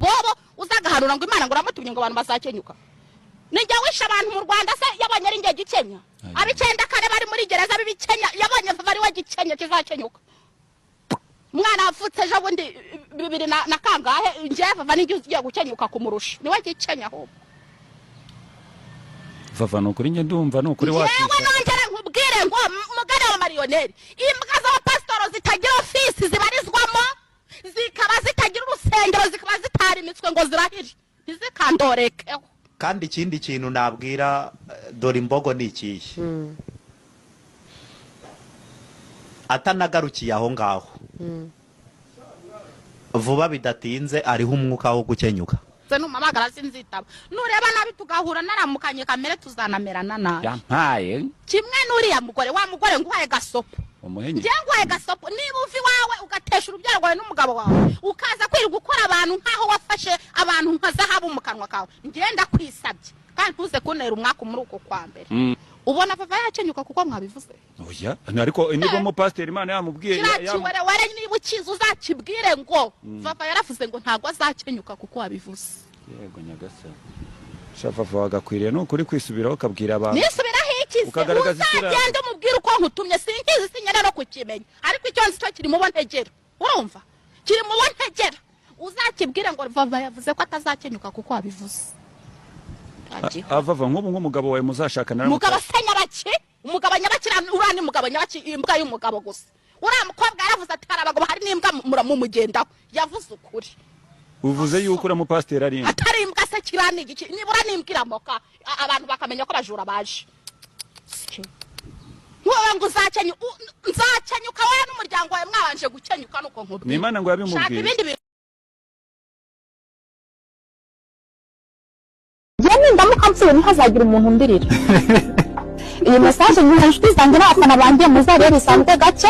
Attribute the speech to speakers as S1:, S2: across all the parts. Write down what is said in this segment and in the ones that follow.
S1: mayibobo uzagahanura ngo Imana ngo uramutumye ngo abantu bazakenyuka. Nijya wishe abantu mu Rwanda se yabonye ari njye gikenya? Ab'icyenda kane bari muri gereza b'ibikenya, yabonye Vava ari we gikenya kizakenyuka? Umwana wavutse ejo bundi bibiri na kangahe, njye Vava nijye ugiye gukenyuka kumurusha, niwe gikenya ahubwo.
S2: Vava, ni ukuri njye ndumva ni ukuri
S1: Yewe.
S2: Wacisha.
S1: Nongere nkubwire ngo mugane wa mariyoneri, imbwa z'abapasitoro zitagira ofisi zibarizwamo, zikaba zitagira urusengero, zikaba zitarimitswe ngo zirahire, ntizikandorekeho.
S3: Kandi ikindi kintu nabwira dore imbogo ni ikihe? Atanagarukiye aho ngaho, vuba bidatinze ariho umwuka wo gukenyuka.
S1: Se numamagara sinzitaba, nureba nabi tugahura naramukanye kamere tuzanamerana nabi.
S2: Yampaye.
S1: Kimwe n'uriya mugore, wa mugore, nguhaye gasopo.
S2: Umuhenyi.
S1: Njye nguhaye gasopo: niba uva iwawe ugatesha urubyaro rwawe n'umugabo wawe, ukaza kwirirwa ukora abantu nk'aho wafashe abantu nka zahabu mu kanwa kawe, ngenda kwisabye kandi ntuze kuntera umwaka muri uko kwa mbere. Ubona Vava yakenyuka kuko mwabivuze?
S2: Oya, ariko niba umupasiteri Imana yamubwiye
S1: Kiriya kiwerewere niba ukizi uzakibwire ngo Vava yaravuze ngo ntabwo azakenyuka kuko wabivuze.
S2: Yego nyagasani, sha Vava, wagakwiriye ni ukuri kwisubiraho ukabwira abantu.
S1: Nisubiraho iki se?
S2: Ukagaragaza isura.
S1: Uzagenda umubwire uko nkutumye. Sinkizi, sinyara no kukimenya, ariko icyo nzi cyo kiri mu bo ntegera. Urumva, kiri mu bo ntegera. Uzakibwire ngo Vava yavuze ko atazakenyuka kuko wabivuze.
S2: Ah, Vava, nk'ubu nk'umugabo wawe muzashakana
S1: Umugabo se nyabaki? Umugabo nyabaki? Uriya ni umugabo nyabaki? Imbwa y'umugabo gusa. Uriya mukobwa yaravuze ati hari abagabo, hari n'imbwa, muramumugendaho. Yavuze ukuri.
S2: Uvuze yuko uriya mupasiteri ari imbwa?
S1: Atari imbwa se kiriya ni igiki? Nibura n'imbwa iramoka, abantu bakamenya ko abajura baje. Wowe ngo nzakenyuka wowe n'umuryango wawe mwabanje gukenyuka, nuko nkubwira.
S2: Ni Imana ngo yabimubwiye.
S1: Shaka ibindi bintu.
S4: Njyewe nindamuka mpfuye ntihazagire umuntu undirira. Iyi message nyuha inshuti zanjye n'abafana banjye: muzarire bisanzwe gake,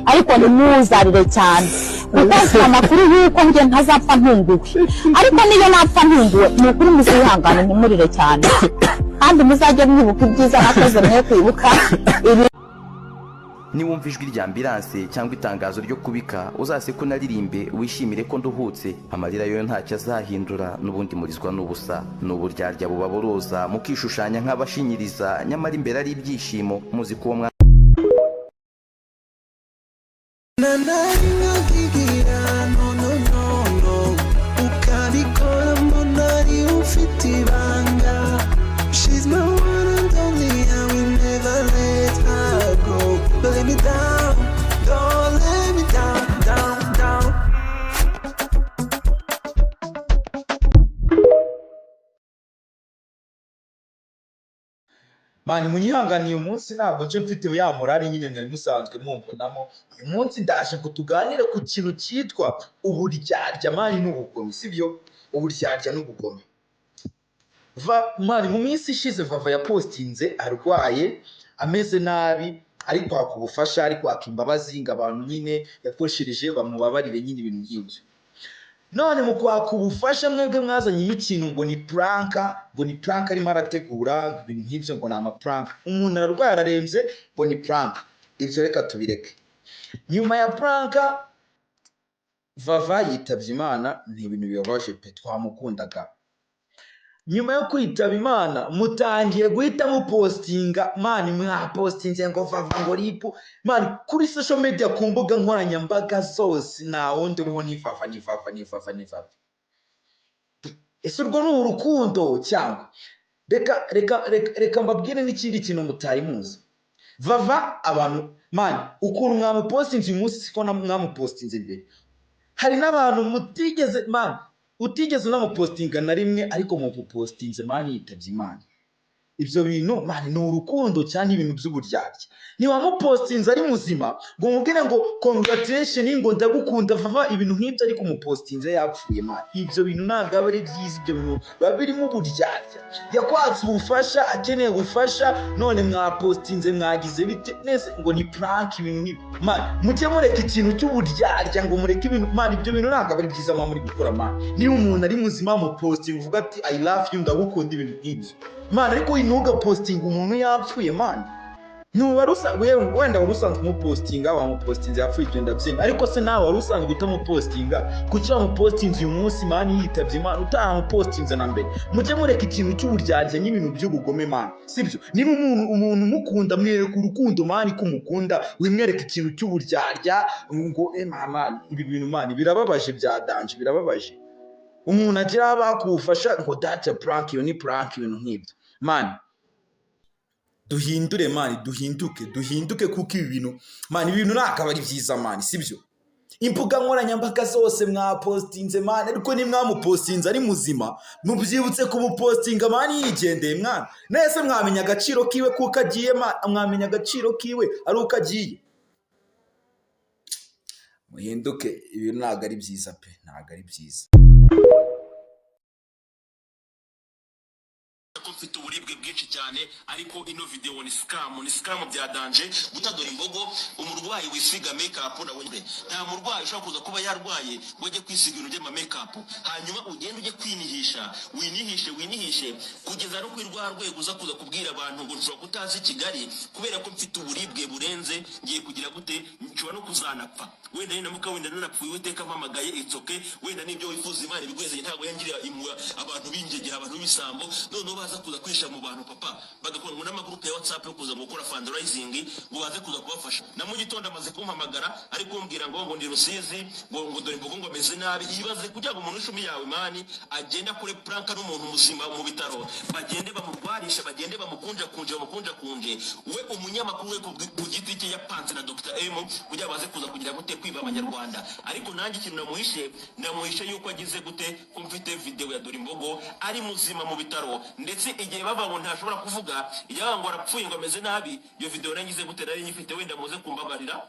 S4: ariko ntimuzarire cyane, kuko mfite amakuru y'uko njye ntazapfa ntunguwe. Ariko niyo napfa ntunguwe, ni ukuri muzihangane ntimurire cyane, kandi muzajye mwibuka ibyiza nakoze, mwe kwibuka ibi.
S5: Niwumva ijwi rya ambulance cyangwa itangazo ryo kubika, uzaseke unaririmbe wishimire ko nduhutse. Amarira yo ntacyo azahindura, n'ubundi murizwa n'ubusa. Ni uburyarya buba buruza, mukishushanya nk'abashinyiriza, nyamara imbere ari ibyishimo, muzi ko uwo mwana
S6: Nanaringagigira no no no no, ukabikora mbona ari ufite ibanga. She's my one and only, I will never let her go. Don't let me down, don't let me down, down, down.
S7: Mani, munyihanganiye, uyu munsi ntabwo nje mfite ya morale nyine mwari musanzwe mumbonamo. Uyu munsi ndaje ngo tuganire ku kintu cyitwa uburyarya, man, n'ubugome, sibyo? Uburyarya n'ubugome. Man, mu minsi ishize Vava yapostinze arwaye, ameze nabi, ari kwaka ubufasha, ari kwaka imbabazi ngo abantu nyine yakoshereje bamubabarire nyine, ibintu nk'ibyo. None mu kwaka ubufasha mwebwe mwazanyemo ikintu ngo ni prank, ngo ni prank arimo arategura, ibintu nk'ibyo, ngo ni amaprank. Umuntu ararwaye, ararembye, ngo ni prank. Ibyo reka tubireke. Nyuma ya prank Vava yitabye Imana. Ni ibintu bibabaje pe, twamukundaga. Nyuma yo kwitaba Imana mutangiye guhita mupostinga, man, mwapostinze ngo Vava, ngo RIP. Man, kuri social media, ku mbuga nkoranyambaga zose nta wundi uriho, ni Vava, ni Vava, ni Vava, ni Vava. Ese urwo ni urukundo? Cyangwa reka mbabwire n'ikindi kintu mutari muzi. Vava, abantu, man, ukuntu mwamupostinze uyu munsi siko mwamupostinze mbere. Hari n'abantu mutigeze, man, utigeze unamupostinga na rimwe, ariko mupostinze, man, yitabye Imana. Ibyo bintu, man, ni urukundo cyangwa ibintu by'uburyarya? Ntiwamupostinze ari muzima ngo mubwire ngo congratulation, ngo ndagukunda Vava, ibintu nk'ibyo, ariko umupostinze yapfuye. Man, ibyo bintu ntabwo aba ari byiza, ibyo bintu biba birimo uburyarya. Yakwatse ubufasha, akeneye ubufasha, none mwapostinze, mwagize bite nese ngo ni prank, ibintu nk'ibyo. Man, mujye mureka ikintu cy'uburyarya, ngo mureke ibintu, man, ibyo bintu ntabwo aba ari byiza muba muri gukora. Man, niba umuntu ari muzima mupostinga uvuga ati "I love you, ndagukunda," ibintu nk'ibyo, man, ariko ntugapostinga umuntu yapfuye, man. Ntiwari wenda wari usanzwe umupostinga, wamupostinze yapfuye, ibyo ndabyemera. Ariko se nawe wari usanzwe utamupostinga, kuki wamupostinze uyu munsi, man, yitabye Imana, utaramupostinze na mbere? Mujye mureka ikintu cy'uburyarya n'ibintu by'ubugome, man, sibyo? Niba umuntu umukunda, mwereka urukundo, man, ko umukunda, wimwereka ikintu cy'uburyarya ngo man, ibi bintu, man, birababaje bya danger, birababaje. Umuntu agira abakufasha ngo that's a prank, iyo ni prank, ibintu nk'ibyo, man. Duhindure, man, duhinduke, duhinduke, kuko ibi bintu, man, ibi bintu ntabwo ari byiza, man, sibyo? Imbuga nkoranyambaga zose mwapostinze, man, ariko nimwamupostinze ari muzima, mubyibutse kumupostinga, man, yigendeye, mwana. Nese mwamenya agaciro kiwe kuko agiye, man? Mwamenya agaciro kiwe ari uko agiye? Muhinduke, ibintu ntabwo ari byiza pe, ntabwo ari byiza.
S8: Ko mfite uburibwe bwinshi cyane, ariko ino video ni scam, ni scam bya danger. Gutadora imbogo, umurwayi wisiga makeup nabonye, nta murwayi ushobora kuza kuba yarwaye ngo ajye kwisiga ibintu by'ama makeup, hanyuma ugende ujye kwinihisha, winihishe, winihishe kugeza no kuri rwa rwego uza kuza kubwira abantu ngo nshobora kutaza i Kigali kubera ko mfite uburibwe burenze, ngiye kugira gute, nshobora no kuzanapfa. Wenda ninamuka wenda nanapfuye, Uwiteka mpamagaye, it's okay. Wenda n'ibyo wifuza Imana ibiguheze. Ntabwo yangirira impuhwe abantu b'ingegera, abantu b'ibisambo, noneho baza kuza kwisha mu bantu, papa, bagakora ngo n'amagurupe ya WhatsApp yo kuza gukora fundraising ngo baze kuza kubafasha. Na mu gitondo amaze kumpamagara ari kumbwira ngo ndi Rusizi, ngo dore imbogo ngo ameze nabi. Ibaze kugira ngo umuntu w'ishumi yawe, man, agende akore prank n'umuntu muzima mu bitaro, bagende bamurwarishe, bagende bamukunjakunje, bamukunjakunje. We umunyamakuru we ku giti cye yapanze na Dr M kugira baze kuza kugira gute, kwiba Abanyarwanda. Ariko nanjye ikintu namuhishe, namuhishe yuko agize gute, ko mfite video ya dore imbogo ari muzima mu bitaro. Ndetse igihe bava ngo ntashobora kuvuga, igihe bavuga ngo arapfuye, ngo ameze nabi, iyo video nagize gute, nari nyifite. Wenda muze kumbabarira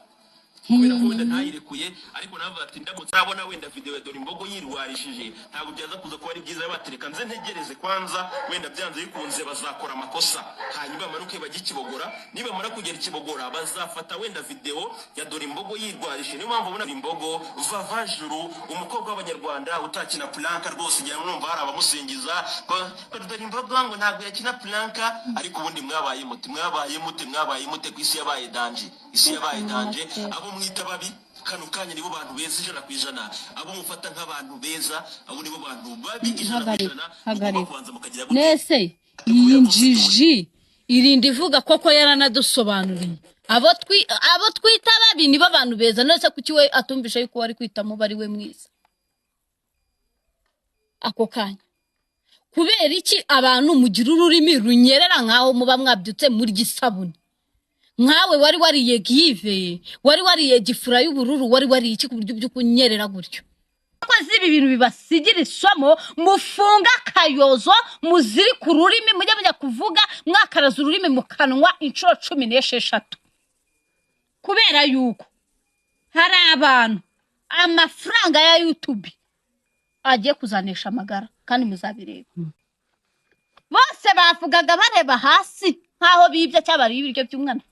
S8: kubera ko wenda ntayirekuye, ariko navuga ati ndamutse nabona wenda video ya dore imbogo yirwarishije, ntabwo byaza kuza kuba ari byiza. Batereka nze ntegereze kwanza, wenda byanze bikunze bazakora amakosa, hanyuma bamanuke bajye i Kibogora. Nibamara kugera i Kibogora, bazafata wenda video ya dore imbogo yirwarishije. Niyo mpamvu ubona imbogo vavajuru, umukobwa w'Abanyarwanda utakina prank rwose. Ngira ngo numva hari abamusingiza ngo dore imbogo ngo ntabwo yakina prank, ariko ubundi mwabaye mute, mwabaye mute, mwabaye mute ku isi yabaye danger, isi yabaye danger. Abo mwita babi kano kanya nibo bantu beza 100%. Abo mufata nk'abantu beza, abo nibo bantu babi 100%.
S9: Hagarika.
S8: Mugomba
S9: Hagarika.
S8: kubanza mukagira gute?
S9: Nese iyi njiji irinda ivuga koko yaranadusobanuriye, abo twita babi nibo bantu beza. None kuki we atumvisha yuko wari kwitamo bari we mwiza ako kanya? Kubera iki abantu mugira ururimi runyerera nkaho muba mwabyutse murya isabune? Nkawe wari wariye give, wari wariye gifura y'ubururu, wari wariye iki ku buryo by'ukunyerera gutyo? Abakozi, ibi bintu bibasigira isomo. Mufunge akayozo, muzirike ururimi, mujye mujya kuvuga mwakaraza ururimi mu kanwa inshuro 16, kubera yuko hari abantu amafaranga ya YouTube agiye kuzanesha amagara, kandi muzabireba. Bose bavugaga bareba hasi nk'aho bibye cyangwa bariye ibiryo by'umwana.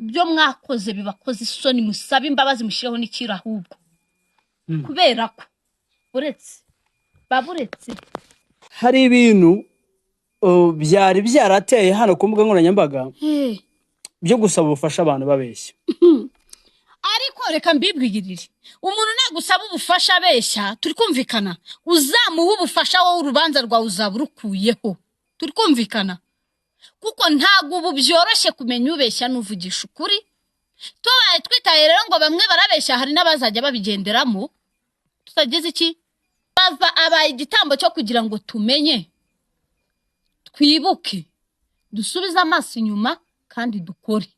S9: Ibyo mwakoze bibakoze isoni, musabe imbabazi, mushyireho n'ikiro ahubwo, kubera ko uretse baburetse.
S10: Hari ibintu byari byarateye hano ku mbuga nkoranyambaga byo gusaba ubufasha abantu babeshya.
S9: Ariko reka mbibwirire, umuntu nagusaba ubufasha abeshya, turi kumvikana, uzamuha ubufasha, wowe urubanza rwawe uzaba urukuyeho. Turi kumvikana? Kuko ntabwo ubu byoroshye kumenya ubeshya n'uvugisha ukuri. Tubaye twitaye rero ngo bamwe barabeshya, hari n'abazajya babigenderamo. Tutagize iki, bava abaye igitambo cyo kugira ngo tumenye, twibuke, dusubize amaso inyuma kandi dukore.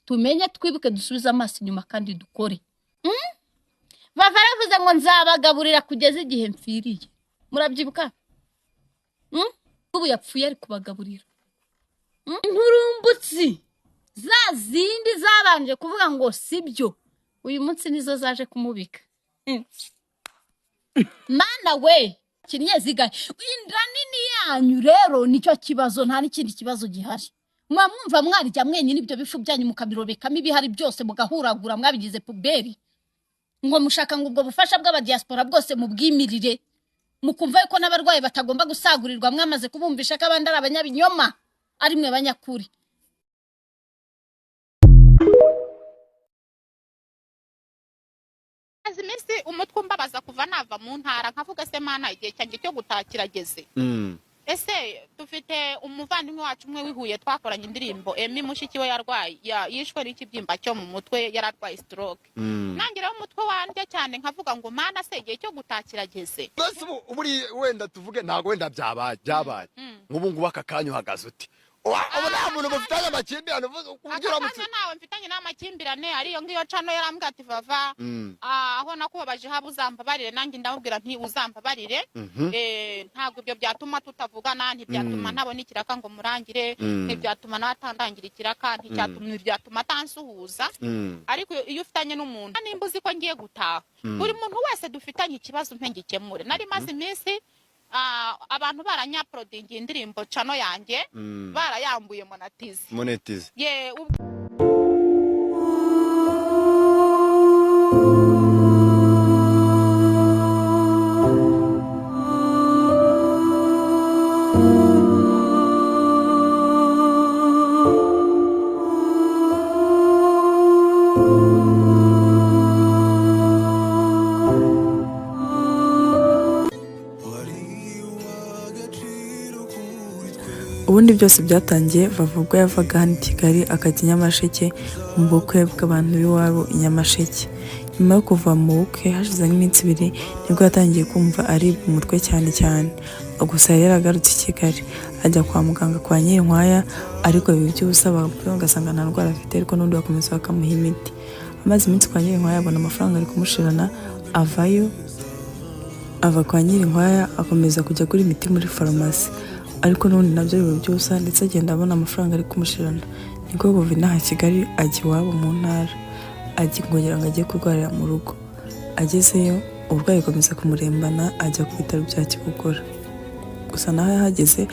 S9: Tumenye, twibuke, dusubize amaso inyuma kandi dukore. Bava aravuze ngo nzabagaburira kugeza igihe mpfiriye, murabyibuka? Ubu yapfuye ari kubagaburira. Inturumbutsi za zindi zabanje kuvuga ngo sibyo, uyu munsi nizo zaje kumubika. Mana we, kinnye zigaye inda nini yanyu rero nicyo kibazo, nta n'ikindi kibazo gihari. Muba mwumva mwarya mwenyine ibyo bifu byanyu, mukabirobekamo ibihari byose, mugahuragura, mwabigize poubelle, ngo mushaka ngo ubwo bufasha bw'abadiaspora bwose mubwimirire, mukumva yuko n'abarwayi batagomba gusagurirwa, mwamaze kubumvisha ko abandi ari abanyabinyoma, ari mwe banyakuri.
S1: Maze iminsi umutwe umbabaza kuva nava mu ntara, nkavuga: "Se Mana, igihe cyanjye cyo gutaha kirageze?" Ese dufite umuvandimwe wacu umwe w'ihuye twakoranye indirimbo, Emi, mushiki we yarwaye, yishwe n'ikibyimba cyo mu mutwe, yari arwaye stroke. Nanjye rero umutwe wandya cyane, nkavuga ngo: "Mana, se igihe cyo gutaha kirageze?"
S11: Mbese ubu buri wenda tuvuge ntabwo wenda byabaye nk'ubu ngubu, aka kanya uhagaze uti ubu nta muntu mufitanye amakimbirane uvuze ku buryo
S1: Aka
S11: uramutse
S1: kanya ntawe mfitanye n'amakimbirane. Ariyo ngiyo cano yarambwira ati: "Vava, aho nakubabaje haba uzambabarire." Nanjye ndamubwira nti: "Uzambabarire." Ntabwo ibyo byatuma tutavugana, ntibyatuma ntabona ikiraka ngo murangire, ntibyatuma nawe atandangira ikiraka, ntibyatuma atansuhuza. Ariko iyo ufitanye n'umuntu, nimba uzi ko ngiye gutaha, buri muntu wese dufitanye ikibazo mpe ngikemure. Nari maze iminsi abantu baranyaprodingiye indirimbo, channel yanjye barayambuye monetize.
S11: Monetize.
S1: Ye.
S12: Ubundi byose byatangiye Vava ubwo yavaga hano i Kigali akajya i Nyamasheke mu bukwe bw'abantu b'iwabo i Nyamasheke. Nyuma yo kuva mu bukwe hashize nk'iminsi 2, nibwo yatangiye kumva aribwa umutwe cyane cyane. Gusa yari yaragarutse i Kigali, ajya kwa muganga kwa Nyirinkwaya, ariko biba iby'ubusa, bamupima bagasanga nta ndwara afite, ariko n'ubundi bakomeza bakamuha imiti. Amaze iminsi kwa Nyirinkwaya abona amafaranga ari kumushirana, avayo. Ava kwa Nyirinkwaya akomeza kujya agura imiti muri farumasi, ariko n'ubundi nabyo biba iby'ubusa, ndetse agenda abona amafaranga ari kumushirana. Nibwo kuva inaha Kigali ajya iwabo mu ntara, ajya kugira ngo ajye kurwarira mu rugo. Agezeyo uburwayi bukomeza kumurembana, ajya ku bitaro bya Kibogora. Gusa naho yahageze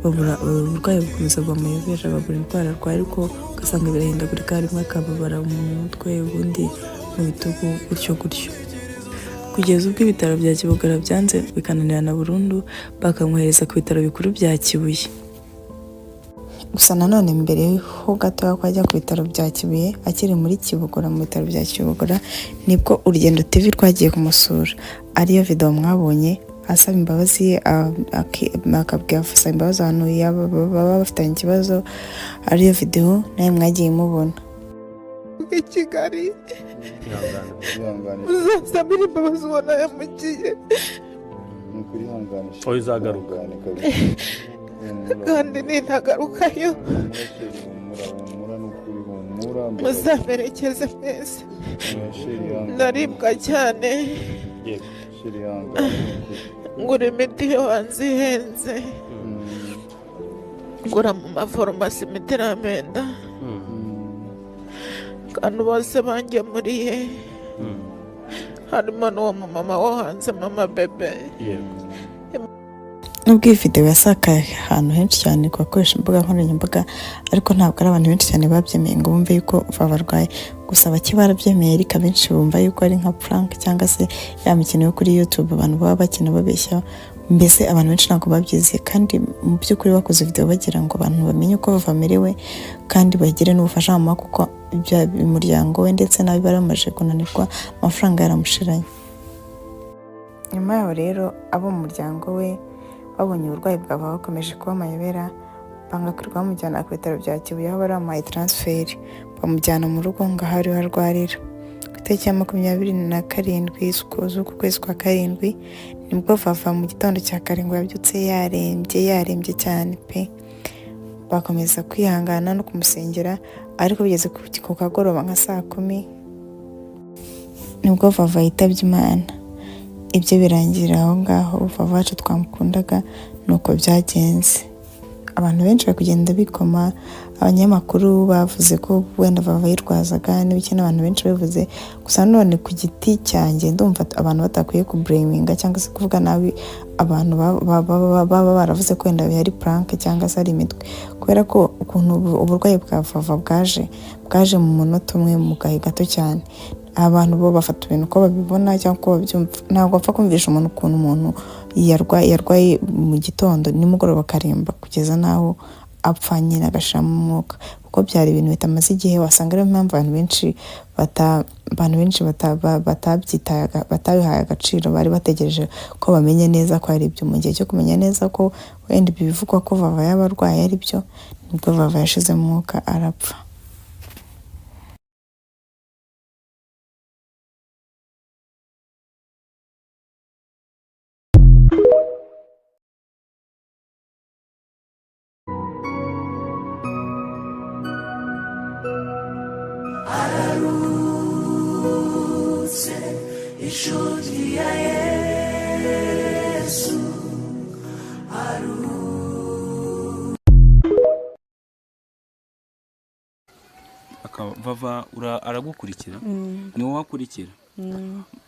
S12: babura, uburwayi bukomeza bamuyobera, babura indwara arwaye, ariko ugasanga birahindagurika, rimwe akababara mu mutwe, ubundi mu bitugu, gutyo gutyo, kugeza ubwo ibitaro bya Kibogora byanze bikananirana burundu, bakamwohereza ku bitaro bikuru bya Kibuye.
S13: Gusa nanone mbere ho gatoya ko ajya ku bitaro bya Kibuye, akiri muri Kibogora, mu bitaro bya Kibogora, nibwo Urugendo TV rwagiye kumusura, ariyo video mwabonye asaba imbabazi, akabwira, asaba imbabazi abantu baba bafitanye ikibazo, ariyo video nawe mwagiye mubona.
S14: I Kigali muzasabire imbabazi ubona yamugiye.
S15: Oya, uzagaruka.
S14: Kandi nintagarukayo muzamerekeze mwese. Ndaribwa cyane, ngura imiti yo hanze ihenze, ngura mu mafarumasi imiti iramenda, kandi bose bangemuriye, harimo n'uwo mumama wo hanze, mama bebe.
S13: Nubwo iyi video yasakaye ahantu henshi cyane ku bakoresha imbuga nkoranyambaga, ariko ntabwo ari abantu benshi cyane babyemeye ngo bumve yuko Vava arwaye. Gusa bake barabyemeye, ariko abenshi bumva yuko ari nka prank cyangwa se ya mikino yo kuri YouTube abantu baba bakina babeshya. Mbese abantu benshi ntabwo babyizeye, kandi mu by'ukuri bakoze video bagira ngo abantu bamenye uko Vava amerewe kandi bagire n'ubufasha mu kuko umuryango we ndetse n'abe bari bamaze kunanirwa, amafaranga yaramushiranye. Nyuma yaho rero, abo mu muryango we babonye uburwayi bwaba bakomeje kuba amayobera, banga kwirirwa bamujyana ku bitaro bya Kibuye aho bari bamuhaye transfert, bamujyana mu rugo ngo aho ariho arwarira. Ku itariki ya 27 z'uku kwezi kwa karindwi, nibwo Vava mu gitondo cya kare ngo yabyutse yarembye, yarembye cyane pe. Bakomeza kwihangana no kumusengera, ariko bigeze ku kagoroba nka saa 10, nibwo Vava yitabye Imana. Ibyo birangira aho ngaho. Vava wacu twamukundaga, nuko byagenze. Abantu benshi bari kugenda bikoma. Abanyamakuru bavuze ko wenda Vava yirwazaga n'ibiki, n'abantu benshi babivuze. Gusa none ku giti cyanjye ndumva abantu batakwiye kublaminga cyangwa se kuvuga nabi abantu baba baravuze ko wenda yari prank cyangwa se ari imitwe, kubera ko ukuntu uburwayi bwa Vava bwaje mu munota umwe, mu gahe gato cyane. Abantu bo bafata ibintu uko babibona cyangwa uko babyumva. Ntabwo bapfa kumvisha umuntu ukuntu umuntu yarwaye mu gitondo, nimugoroba akaremba kugeza n'aho apfa nyine agashiramo umwuka, kuko byari ibintu bitamaze igihe. Wasanga ariyo mpamvu abantu benshi batabihaye agaciro. Bari bategereje ko bamenya neza ko ari ibyo. Mu gihe cyo kumenya neza ko wenda ibyo bivugwa ko Vava yaba arwaye ari byo, nibwo Vava yashizemo umwuka arapfa.
S6: Ararutse inshuti ya Yesu.
S15: Vava aragukurikira? Ni wowe akurikira?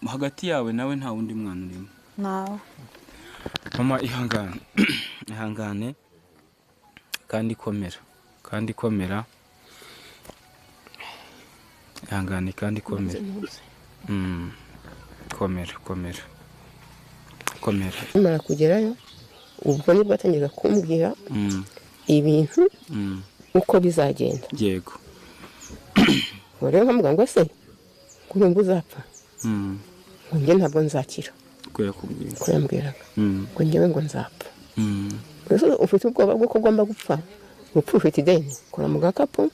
S15: Hagati yawe nawe nta wundi mwana urimo?
S12: Ntawe.
S15: Mama, ihangane, ihangane kandi komera, kandi komera, ihangane kandi komera. Komera, komera, komera.
S16: Nimara kugerayo ubwo nibwo atangira kumbwira ibintu uko bizagenda.
S15: Yego.
S16: Ubwo rero nkamubwira ngo ese ngo uzapfa, ngo njye ntabwo nzakira.
S15: Ko yakubwiye?
S16: Ko yambwiraga ngo njyewe ngo nzapfa. Ese ufite ubwoba bw'uko ugomba gupfa? Gupfa ufite ideni, kora mu gakapu.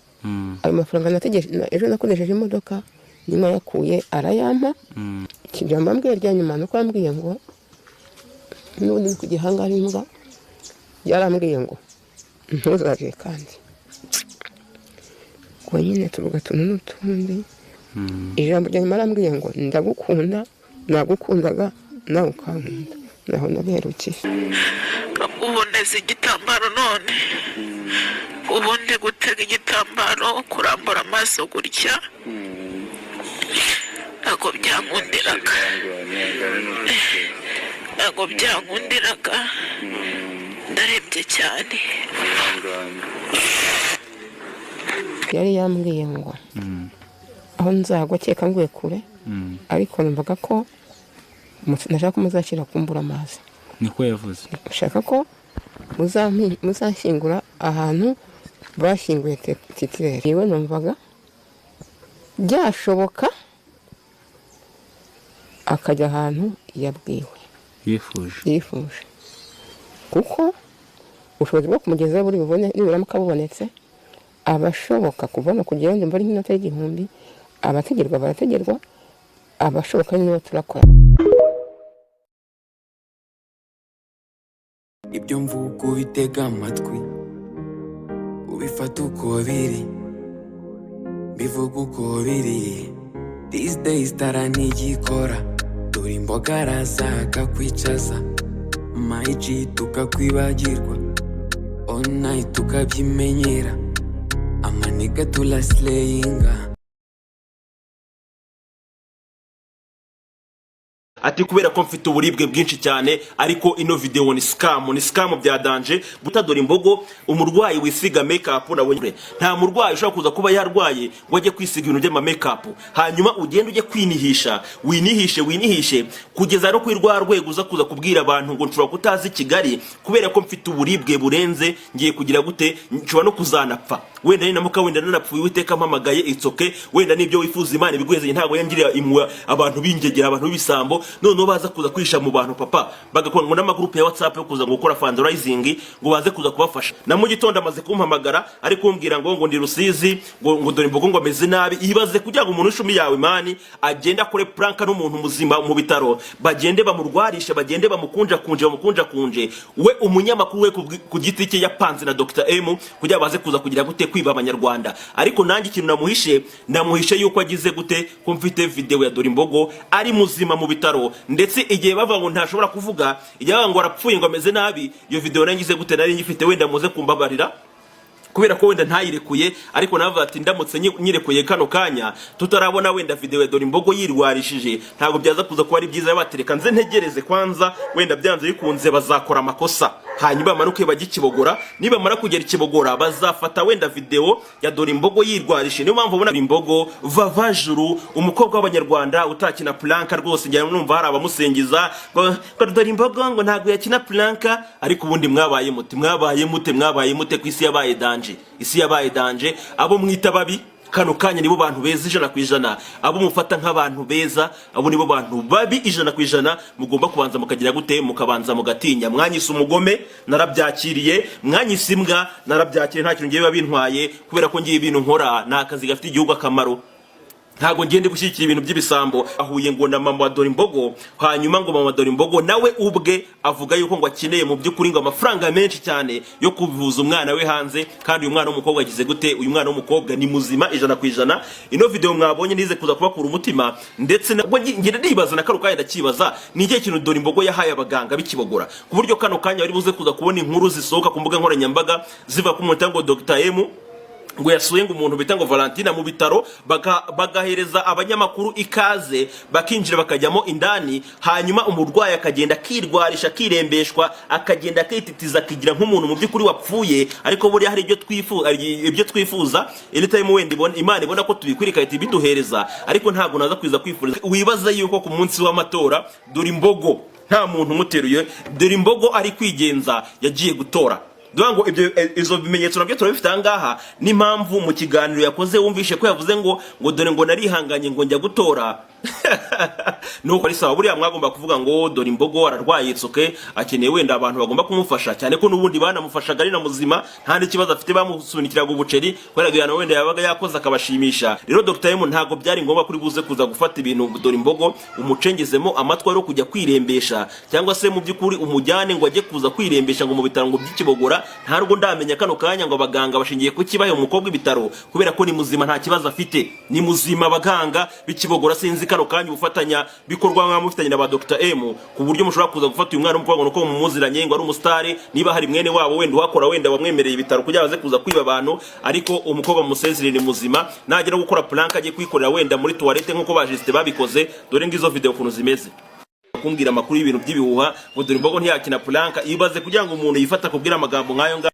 S16: Ayo mafaranga nategereje ejo nakoresheje imodoka, nyuma yakuye arayampa. Ikijambo ambwiye rya nyuma nuko yambwiye ngo n'ubundi ndi ku gihanga ari imbwa, yarambwiye ngo ntuzaje kandi. Ubwo nyine tuvuga utuntu n'utundi. Ijambo rya nyuma yarambwiye ngo ndagukunda, nagukundaga nawe ukankunda, naho nabiherukiye.
S14: Uboneza igitambaro none ubundi gutega igitambaro, kurambura amaso gutya ntabwo byankundiraga, ntabwo byankundiraga, ndarembye cyane.
S16: Yari yambwiye ngo aho nzagwa keka nguye kure, ariko numvaga ko nashaka ko muzashyira kumbura amazi.
S15: Niko yavuze.
S16: Nshaka ko muzanshyingura ahantu bashyinguye titirere. Yewe numvaga byashoboka akajya ahantu yabwiwe yifuje, kuko ubushobozi bwo kumugezaho buri bubone niburamuka bubonetse, abashoboka kubona kugira ngo mbone nk'inota y'igihumbi, abategerwa barategerwa, abashoboka nibo turakora.
S6: Ibyo mvuga ubitega amatwi, ubifata uko biri, bivuga uko biri. These days tara ntigikora, dore imboga araza akakwicaza, my G tukakwibagirwa, all night tukabyimenyera, amaniga turaslayinga.
S8: Ati kubera ko mfite uburibwe bwinshi cyane, ariko ino video ni scam, ni scam bya danger. Gutadora imbogo umurwayi wisiga makeup nabonye, nta murwayi ushobora kuza kuba yarwaye ngo ajye kwisiga ibintu by'ama makeup, hanyuma ugende ujye kwinihisha, winihishe, winihishe kugeza no kuri rwa rwego uza kuza kubwira abantu ngo nshobora kutazi Kigali kubera ko mfite uburibwe burenze, ngiye kugira gute, nshobora no kuzanapfa. Wenda ni namuka, wenda nanapfuye, Uwiteka mpamagaye, it's okay. Wenda nibyo wifuza Imana ibiguheze, ntago yangirira impuhwe abantu b'ingegera, abantu b'ibisambo. Noneho baza kuza kwisha mu bantu papa, bagakora ngo n'amagroupe ya WhatsApp yo kuza gukora fundraising ngo baze kuza kubafasha. Na mu gitondo amaze kumpamagara ari kumbwira ngo ndi Rusizi, ngo dore imbogo ngo ameze nabi. Ibaze kugira ngo umuntu w'ishumi yawe mani agende akore prank n'umuntu muzima mu bitaro, bagende bamurwarishe, bagende bamukunja kunje, bamukunja kunje. We umunyamakuru we ku giti cye yapanze na Dr M kugira baze kuza kugira gute kwiba abanyarwanda. Ariko nanjye ikintu namuhishe yuko agize gute ko mfite video ya dore imbogo ari muzima mu bitaro, ndetse igihe bava ngo ntashobora kuvuga, igihe bava ngo arapfuye ngo ameze nabi, iyo video nangize gute nari ngifite, wenda muze kumbabarira kubera ko wenda ntayirekuye. Ariko navuga ati ndamutse nyirekuye kano kanya tutarabona wenda video ya dore imbogo yirwarishije, ntabwo byaza kuza kuba ari byiza. Batereka nze ntegereze kwanza, wenda byanze bikunze bazakora amakosa. Hanyuma bamanuke bajye Kibogora. Nibamara kugera Kibogora, bazafata wenda video ya Dore Imbogo yirwarishe. Niyo mpamvu ubona Imbogo Vavajuru, umukobwa w'Abanyarwanda utakina prank rwose. Njya numva hari abamusingiza ngo Dore Imbogo ngo ntabwo yakina prank, ariko ubundi mwabaye mute? Mwabaye mute? Mwabaye mute ku isi yabaye danger? Isi yabaye danger. Abo mwita babi kano kanya nibo bantu beza 100%. Abo mufata nk'abantu beza, abo nibo bantu babi 100%. Mugomba kubanza mukagira gute? Mukabanza mugatinya. Mwanyise umugome, narabyakiriye. Mwanyise imbwa, narabyakiriye. Nta kintu ngiye biba bintwaye, kubera ko ngiye ibintu nkora ni akazi gafite igihugu akamaro. Ntabwo ngende gushyigikira ibintu by'ibisambo. Ahuye ngo na mama wa Dore Imbogo, hanyuma ngo mama wa Dore Imbogo nawe ubwe avuga yuko ngo akeneye mu by'ukuri ngo amafaranga menshi cyane yo kuvuza umwana we hanze. Kandi uyu mwana w'umukobwa agize gute? Uyu mwana w'umukobwa ni muzima 100%. Ino video mwabonye nize kuza kubakura umutima, ndetse nabwo ngenda nibaza na kano kanya ndakibaza: ni ikihe kintu Dore Imbogo yahaye abaganga b'Ikibogora, ku buryo kano kanya bari buze kuza kubona inkuru zisohoka ku mbuga nkoranyambaga ziva ku muntu ngo Dr M ngo yasuye ngo umuntu bita ngo Valentina mu bitaro, bagahereza abanyamakuru ikaze, bakinjira bakajyamo indani, hanyuma umurwayi akagenda akirwarisha, akirembeshwa, akagenda akititiza, akigira nk'umuntu mu by'ukuri wapfuye? Ariko buriya hari ibyo twifuza, ibyo twifuza anytime wenda ibona, Imana ibona ko tubikwiriye igahita ibiduhereza, ariko ntabwo naza kwiza kwifuriza. Wibaza yuko ku munsi w'amatora Dore Imbogo nta muntu umuteruye, Dore Imbogo ari kwigenza yagiye gutora. Dore ngo ibyo izo bimenyetso nabyo turabifite aha ngaha. N'impamvu mu kiganiro yakoze wumvishe ko yavuze ngo dore ngo narihanganye ngo njya gutora, nuko ari sawa. Buriya mwagomba kuvuga ngo Dore Imbogo ararwaye itsoke, akeneye wenda abantu bagomba kumufasha, cyane ko n'ubundi banamufashaga ari na muzima, nta n'ikibazo afite, bamusunikiraga ubuceri kubera ko wenda yabaga yakoze akabashimisha. Rero Dr M, ntabwo byari ngombwa kuri buze kuza gufata ibintu Dore Imbogo umucengezemo amatwi yo kujya kwirembesha, cyangwa se mu by'ukuri umujyane ngo ajye kuza kwirembesha ngo mu bitaro ngo by'Ikibogora. Ntabwo ndamenya kano kanya ngo abaganga bashingiye ku kibahe umukobwa ibitaro, kubera ko ni muzima, nta kibazo afite, ni muzima. Abaganga b'Ikibogora, sinzi kano kanya ubufatanya bikorwa nka mufitanye na ba Dr M, ku buryo mushobora kuza gufata uyu mwana w'umukobwa ngo nuko mumuziranye, ngo ari umusitari. Niba hari mwene wabo wenda uhakora, wenda wamwemereye ibitaro kugira baze kuza kwiba abantu, ariko umukobwa musezerere, ni muzima. Nagera gukora prank agiye kwikorera wenda muri toilette nk'uko ba Justin babikoze. Dore ngizo video ukuntu zimeze. Kumbwira amakuru y'ibintu by'ibihuha ngo Dore Imbogo ntiyakina prank, ibaze kugira ngo umuntu yifata kubwira amagambo nk'ayo ngayo.